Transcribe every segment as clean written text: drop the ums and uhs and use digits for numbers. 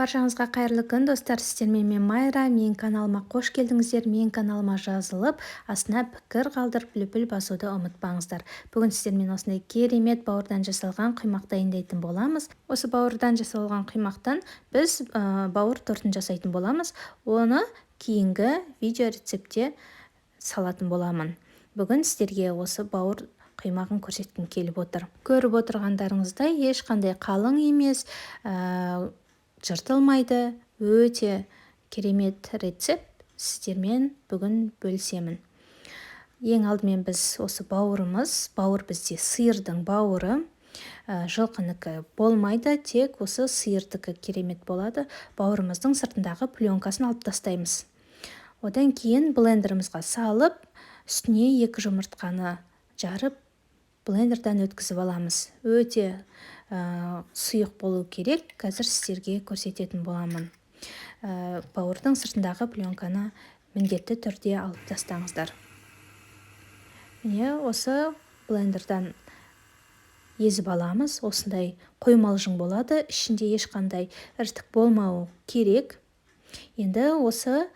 Баршаңызға қайырлы күн, достар! Сіздермен мен, Майра. Менің каналыма қош келдіңіздер! Менің каналыма жазылып, астына пікір қалдырып, лүпіл басуды ұмытпаңыздар. Бүгін сіздермен осындай керемет бауырдан жасалған құймақ дайындайтын боламыз. Осы бауырдан жасалған құймақтан біз бауыр тортын жасайтын боламыз. Оны кейінгі видео рецептте салатын боламын. Бүгін сіздерге осы бауыр құймағын көрсеткім келіп отыр. Көріп отырғандарыңыздай, ешқандай қалың емес, жыртылмайды. Өте керемет рецепт, сіздермен бүгін бөлісемін. Ең алдымен біз осы бауырымыз, бауыр бізде сиырдың бауыры, жылқынікі болмайды, тек осы сиырдікі керемет болады. Бауырымыздың сыртындағы пленкасын алып тастаймыз. Одан кейін блендерімізға салып, үстіне екі жұмыртқаны жарып, блендерден өткізіп аламыз. Өте сұйық болу керек, қазір сіздерге көрсететін боламын. Бауырдың сыртындағы пленканы міндетті түрде алып тастаңыздар. Міне, осы блендерден езіп аламыз. Осындай қоймалжың болады, ішінде ешқандай ірітік болмауы керек. Енді осы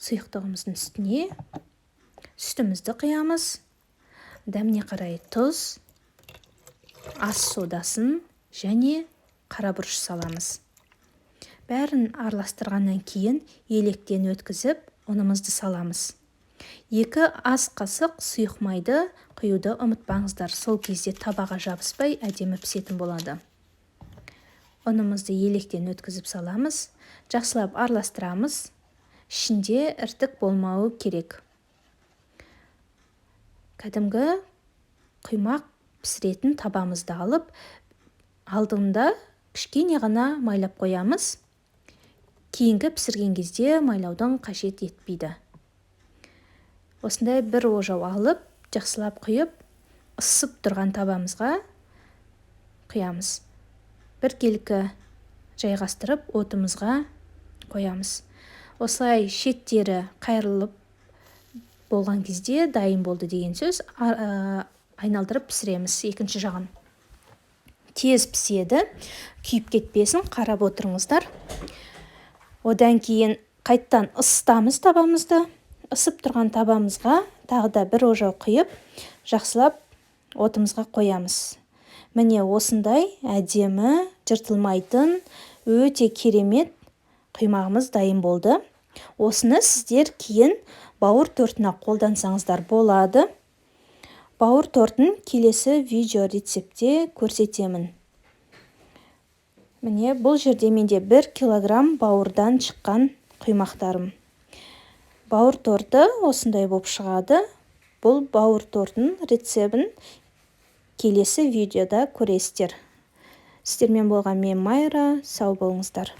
сұйықтығымыздың үстіне сүтімізді құямыз, дәміне қарай тұз, ас содасын және қара бұрыш саламыз. Бәрін араластырғаннан кейін електен өткізіп, ұнымызды саламыз. 2 ас қасық сұйық майды құюды ұмытпаңыздар, сол кезде табаға жабыспай, әдемі пісетін болады. Ұнымызды електен өткізіп саламыз, жақсылап араластырамыз. Ішінде ірітік болмауы керек. Кәдімгі құймақ пісіретін табамызды алып, алдында кішкене ғана майлап қоямыз. Кейінгі пісірген кезде майлаудың қажет етпейді. Осындай бір ожау алып, жақсылап құйып, ысып тұрған табамызға құямыз. Біркелкі жайғастырып, отымызға қоямыз. Осылай шеттері қайырылып болған кезде дайын болды деген сөз. Айналдырып пісіреміз екінші жағын. Тез піседі, күйіп кетпесін, қарап отырыңыздар. Одан кейін қайттан ысытамыз табамызды. Ысып тұрған табамызға тағы да бір ожау құйып, жақсылап отымызға қоямыз. Міне, осындай әдемі, жыртылмайтын, өте керемет құймағымыз дайын болды. Осыны сіздер кейін бауыр тортына қолдансаңыздар болады. Бауыр тортын келесі видео рецептте көрсетемін. Міне, бұл жерде менде 1 килограмм бауырдан шыққан құймақтарым. Бауыр торты осындай болып шығады. Бұл бауыр тортының рецебін келесі видеода көресіздер. Сіздермен болған мен, Майра. Сау болыңыздар!